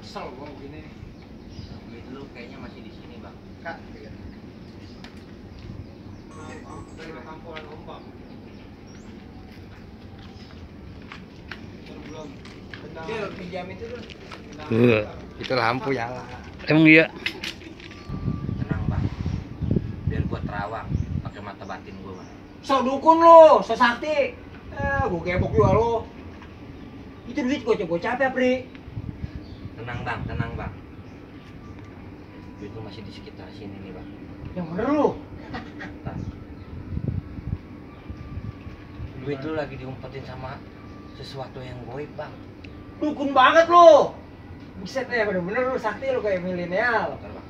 Kesel gua begini nih. Duit lu kayaknya masih di sini, Bang. Kak, iya. Dari kampungan ombak. Belum. Dia pinjam itu tuh. Itu lampu nyala. Emang iya. Tenang, Bang. Biar gua terawang pakai mata batin gua, Bang. So dukun lo, so sakti. Gua kebok juga lo. Itu duit gua capek, Pri. Tenang, Bang, tenang, Bang. Duit lu masih di sekitar sini nih, Bang. Yang bener lu. Tas. Duit lu lagi diumpetin sama sesuatu yang goib, Bang. Dukun banget lo. Buset ya, bener-bener lu sakti lu kayak milenial. Bentar, Bang.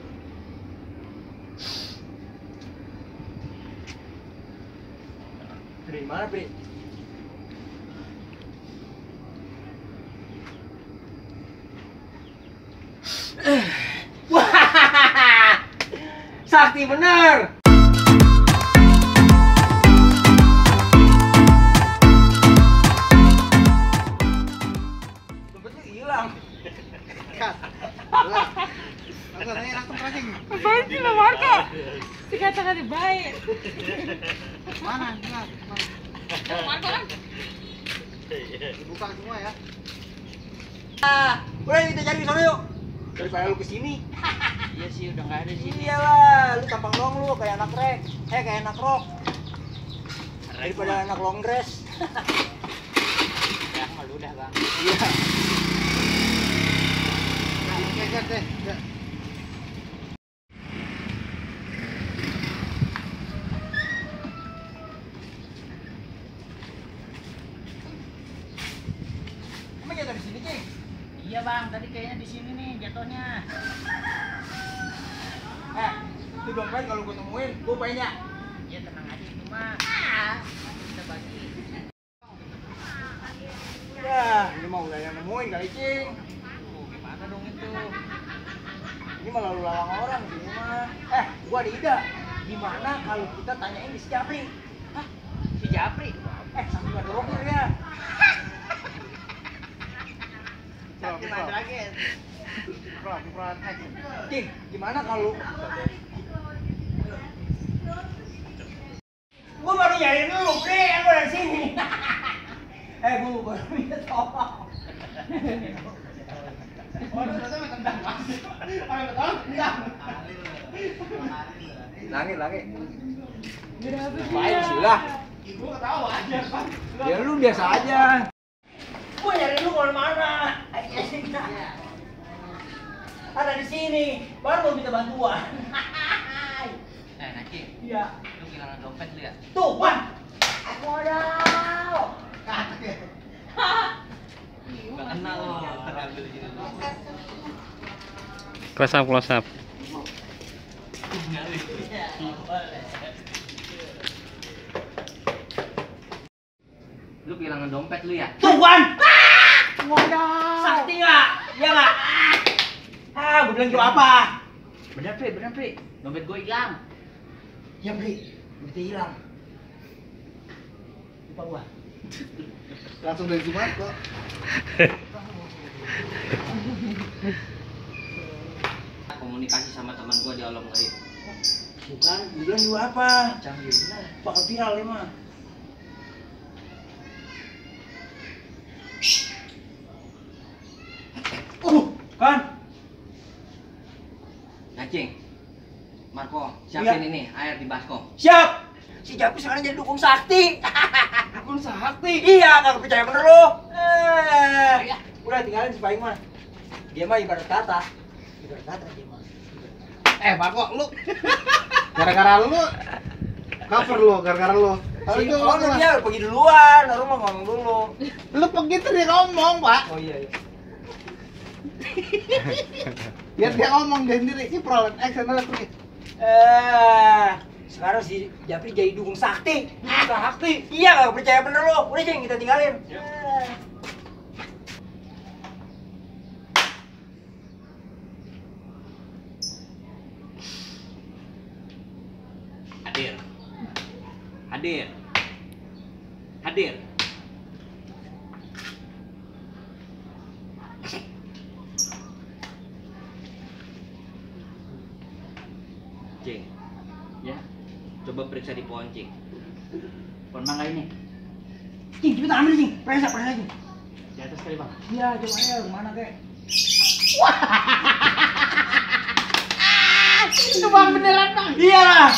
Pri, mana Pri? Wah, sakti bener. Dompetnya hilang. Kak. Aku enak terpancing. Apaan sih lo Marco? Si kata-kata baik. Mana? Marco kan? Dibuka semua ya. Udah kita cari sana yuk. Daripada lu kesini. Iya sih, udah nggak ada di sini. Iyalah, lu tampang dong lu kayak anak rek. Kayak anak rock. Daripada anak long dress. Ya, malu udah, Bang. Iya. Kejar deh. Emang jatuh di sini, Cing? Iya, Bang, tadi kayaknya di sini nih jatuhnya. Itu dompet kalau gue temuin, gue banyak. Ya tenang aja itu mah. Kita bagi. Ya, ini mau udah yang nemuin kali, Cing. Gimana dong itu? Ini malah lu lawang orang sini mah. Gua ada ide. Gimana kalau kita tanyain di si Japri? Hah? Si Japri? Sambil ada rokir ya. Sakti Dragon. Peran action. Cing, gimana kalau gua baru nyariin lu, Pri, gua dari sini. Gua baru minta tolong. Langit. Baik silah. Gua ketawa aja, Pak. Ya lu biasa aja. Gua nyariin lu kemana-mana. Ada di sini. Baru mau minta bantuan. Naki, Iya. lu kehilangan dompet lu ya? Tuh, Wan. Wadaw. Gak kenal lo, terambil di sini. Close up. Lu kehilangan dompet lu ya? Tuh, Wan. Wadaw. Sakti nggak? Iya nggak? Gua bilang itu apa? Bener, Pri. Dompet gue hilang. Ya, Pri. Duitnya hilang. Lupa gua. Langsung dari Jumat kok. Komunikasi sama teman gue di alam gaib. Bukan, gua bilang itu apa? Canggih bener. Bakal viral ya mah. Kan? Cacing. Marco, siapin ini air di baskom. Siap. Si Japri sekarang jadi dukun sakti. Dukun sakti. Iya, nggak percaya bener lo. Udah tinggalin si Baing mah. Dia mah ibarat kata. Ibarat kata dia mah. Marco, lu gara-gara lu cover lu, gara-gara lu. Si dia pergi duluan, baru mau ngomong dulu. Lu pergi tuh dia ngomong, Pak. Oh iya. Biar dia ngomong dia sendiri. Ini peran action banget nih. Sekarang si Japri jadi dukun sakti. Sakti? Iya, nggak percaya bener lo. Udah Cing, kita tinggalin. Hadir. Cing. Ya, Coba periksa di pohon, Cing. pohon mangga ini. Cing, cepetan ambil Cing. Periksa Cing. Di atas kali bang. Iya, coba aja mana kek. Itu bang beneran bang. Iya lah.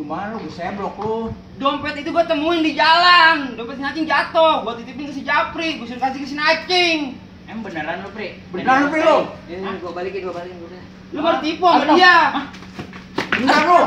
Gimana lu? Gue seblok lu. Dompet itu gua temuin di jalan. Dompet si Nacing jatuh. Gua titipin ke si Japri. Gua suruh kasih ke si Nacing. Emang beneran lu, Pri? Beneran lu, Pri, lu? Ini gua balikin udah. Lu baru tipu sama dia. Beneran lu?